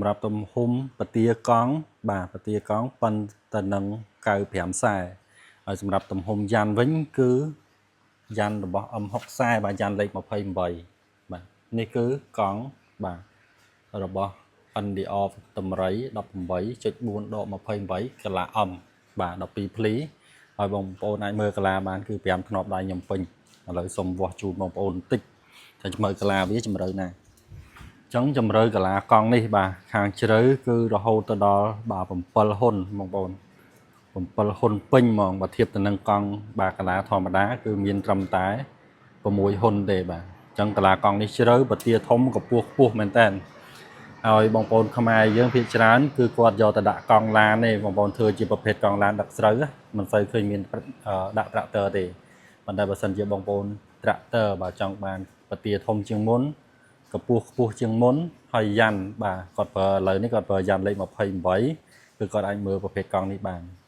សម្រាប់ទំហំពទាកង់បាទពទាកង់ប៉ុនទៅនឹង95ខ្សែហើយសម្រាប់ទំហំយ៉ាន់វិញគឺយ៉ាន់របស់ M60 ខ្សែបាទយ៉ាន់លេខ28បាទនេះគឺកង់បាទរបស់ NDR តម្រៃ18.4ដក28កាឡា M បាទ12ភ្លីហើយបងប្អូនអាចមើលកាឡាបានគឺ5ធ្នាប់ដៃខ្ញុំពេញឥឡូវសូមវាស់ជូនបងប្អូនបន្តិចតែមើលកាឡាវាជម្រៅណាស់អញ្ចឹងជម្រៅកាឡាកង់នេះបាទខាងជ្រៅគឺរហូតទៅដល់បាទ7ហ៊ុនបងប្អូន7ហ៊ុនពេញហ្មងបើធៀបទៅនឹងកង់បាទកាឡាធម្មតាគឺមានត្រឹមតែ6ហ៊ុនទេបាទអញ្ចឹងកាឡាកង់នេះជ្រៅបើទាធំកម្ពស់ខ្ពស់មែនតើហើយបងប្អូនខ្មែរយើងភាគច្រើនគឺគាត់យកទៅដាក់កង់ឡានទេបងប្អូនធ្វើជាប្រភេទកង់ឡានដឹកស្រូវមិនសូវឃើញមានដាក់ត្រាក់ទ័រទេប៉ុន្តែបើសិនជាបងប្អូនត្រាក់ទ័របាទចង់បានពទាធំជាងមុនកម្ពស់ខ្ពស់ជាងមុនហើយយ៉ាន់បាទគាត់ប្រើឥឡូវនេះគាត់ប្រើយ៉ាន់លេខ28គឺគាត់អាចមើលប្រភេទកង់នេះបាន។